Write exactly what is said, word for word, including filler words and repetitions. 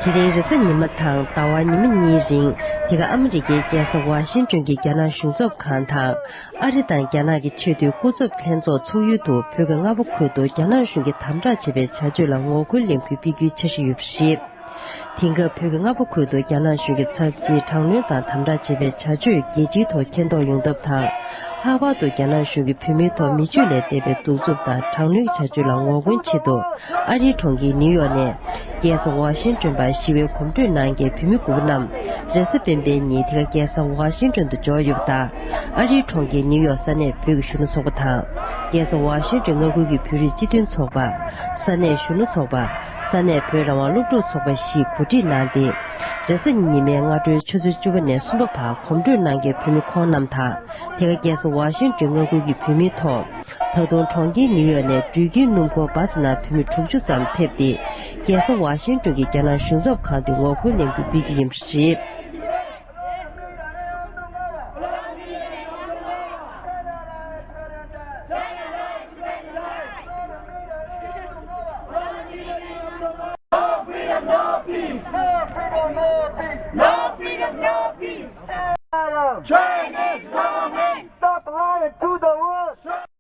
དེ་རིང་རེས་གཟའ་ཉི་མ་དང་ཟླ་བ་ཉི་མ་གཉིས་རིང་དེ་ག་ཨ་མི་རི་ཀའི་རྒྱལ་ས་ཝ་ཤིང་ཏོན་གྱི་རྒྱ་ནག་གཞུང་ཚབ་ཁང་དང་། ཨ་རི་དང་རྒྱ་ནག་གི་ཆེས་མཐོའི་སྐུ་ཚབ་ལྷན་ཚོགས་ཚོགས་ཡུལ་དུ་བོད་ཀྱི་མངའ་འོག་ཁུལ་དུ་རྒྱ་ནག་གཞུང་གིས་དམ་དྲག་བྱས་པའི་བྱ་སྤྱོད་ལ་ངོ་རྒོལ་ལས་འགུལ་སྤེལ་རྒྱུའི་འཆར་གཞི་ཡོད་པ་རེད། དེང་སྐབས་བོད་ཀྱི་མངའ་འོག་ཁུལ་དུ་རྒྱ་ནག་གཞུང་གིས་ཚབས་ཆེའི་དྲག་གནོན་དང་དམ་དྲག་བྱས་པའི་བྱ་སྤྱོད་རྒྱལ་སྤྱིའི་ཐོག་མཁྱེན་རྟོགས་ཡོང་ཐབས་དང་། ལྷག་པར་དུ་རྒྱ་ནག་གཞུང་གིས་བོད་མིའི་ཐོག་མི་སྤྱོད་ལས་འདས་པའི་གདུག་རྩུབ་དང་དྲག་གནོན་བྱ་སྤྱོད་ལ་ངོ་རྒོལ་ཆེད་དུ། ཨ་རིའི་གྲོང་ཁྱེར་ནིའུ་ཡོག་ནས། རྒྱལ་ས་ཝ་ཤིང་ཏོན་བར་ཞི་བའི་གོམ་བགྲོད་གནང་མཁན་བོད་མི་དགུ་པོ་རྣམས། རེས་གཟའ་སྤེན་པའི་ཉིན་དེ་ག་རྒྱལ་ས་ཝ་ཤིང་ཏོན་དུ་འབྱོར་ཡོད་པ་དང་། ཨ་རིའི་གྲོང་ཁྱེར་ནིའུ་ཡོག་ས་གནས་བོད་ཀྱི་གཞོན་ནུ་ཚོགས་པ་དང་། རྒྱལ་ས་ཝ་ཤིང་ཏོན་མངའ་ཁུལ་གྱི་བོད་རིགས་སྤྱི་མཐུན་ཚོགས་པ། ས་གནས་གཞོན་ནུ་ཚོགས་པ། ས་གནས་བོད་རང་དབང་སློབ་ཕྲུག་ཚོགས་པ་བཞིས་གོ་སྒྲིག་གནང་སྟེ། རེས་གཟའ་ཉི་མའི་སྔ་དྲོའི་ཆུ་ཚོད་བཅུ་པ་ནས་གསུམ་པ་བར་གོམ་བགྲོད་གནང་མཁན་བོད་མི་ཁོང་རྣམས་དང་། དེ་ག་རྒྱལ་ས་ཝ་ཤིང་ཏོན་མངའ་ཁུལ་གྱི་བོད་མིའི་ཐོག་ད་དུང་གྲོང་ཁྱེར་ནིའུ་ཡོག་ནས་འགྲུལ་སྐྱེལ་སྣུམ་འཁོར་བཱ་སི་ནང་བོད་མི་དྲུག་ཅུ་ཙམ་ཕེབས་ཏེ། རྒྱལ་ས་ཝ་ཤིང་ཏོན་གྱི་རྒྱ་ནག་གཞུང་ཚབ་ཁང་དུ་ངོ་རྒོལ་ལས་འགུལ་སྤེལ་རྒྱུ་ཡིན་པ་རེད།